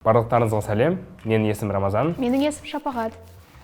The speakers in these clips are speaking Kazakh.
Барлықтарыңызға сәлем. Менің есімім Рамазан. Менің есімім Шапағат.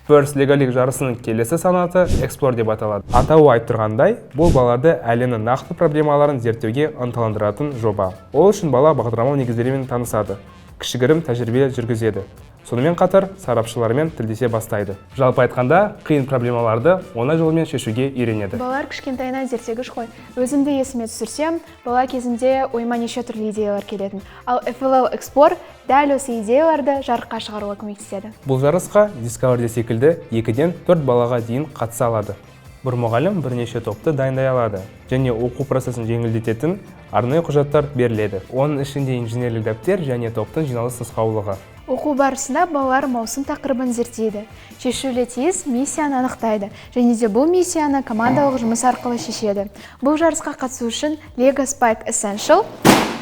First Lego League жарысының келесі санаты Explore деп аталады. Атауы айтып тұрғандай, бұл балаларды әлемнің нақты проблемаларын зерттеуге ынталандыратын жоба. Ол үшін бала бағдарламалау негіздерімен танысады, кішігірім тәжірибе жүргізеді. Сонымен қатар сарапшылармен тілдесе бастайды. Жалпы айтқанда, қиын проблемаларды оңай жолмен шешуге үйренеді. Балалар кішкентайынан зерттегіш қой. Өзімді есіме түсірсем, бала кезімде ойыма неше түрлі идеялар келетін. Ал FLL Explore дәл осы идеяларды жарыққа шығаруға көмектеседі. Бұл жарысқа Discovery секілді 2-ден 4 балаға дейін қатыса алады. Бір мұғалім бірнеше топты дайындай алады және оқу процесін жеңілдететін арнайы құжаттар беріледі. Оның ішінде инженерлік дәптер және топтың жиналыс нұсқаулығы. Оқу барысында балалар маусым тақырыбын зерттейді, шешілуі тиіс миссияны анықтайды және де бұл миссияны командалық жұмыс арқылы шешеді. Бұл жарысқа қатысу үшін Lego Spike Essential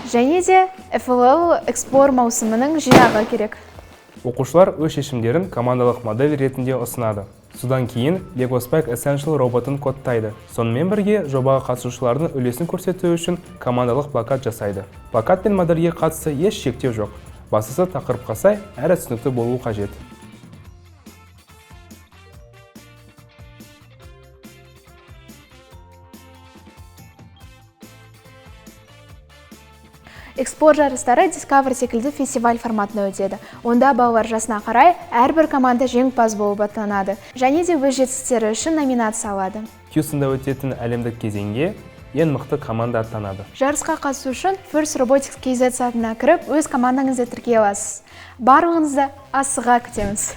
және де FLL Explore маусымының жинағы керек. Оқушылар өз шешімдерін командалық модель ретінде ұсынады. Содан кейін Lego Spike Essential роботын кодтайды. Сонымен бірге жобаға қатысушылардың үлесін көрсету үшін командалық плакат жасайды. Плакат пен модельге қатысты еш шектеу жоқ. Бастысы тақырыпқа сай әрі түсінікті болуы қажет. Explore жарыстары Discover секілді фестиваль форматында өтеді. Онда балалар жасына қарай әрбір команда жеңімпаз болып атанады және де өз жетістіктері үшін номинация алады. Хьюстонда өтетін әлемдік кезеңге ең мықты команда аттанады. Жарысқа қатысу үшін First Robotics KZ сайтына кіріп, өз командаңызды тіркей аласыз. Барлығыңызды асыға күтеміз.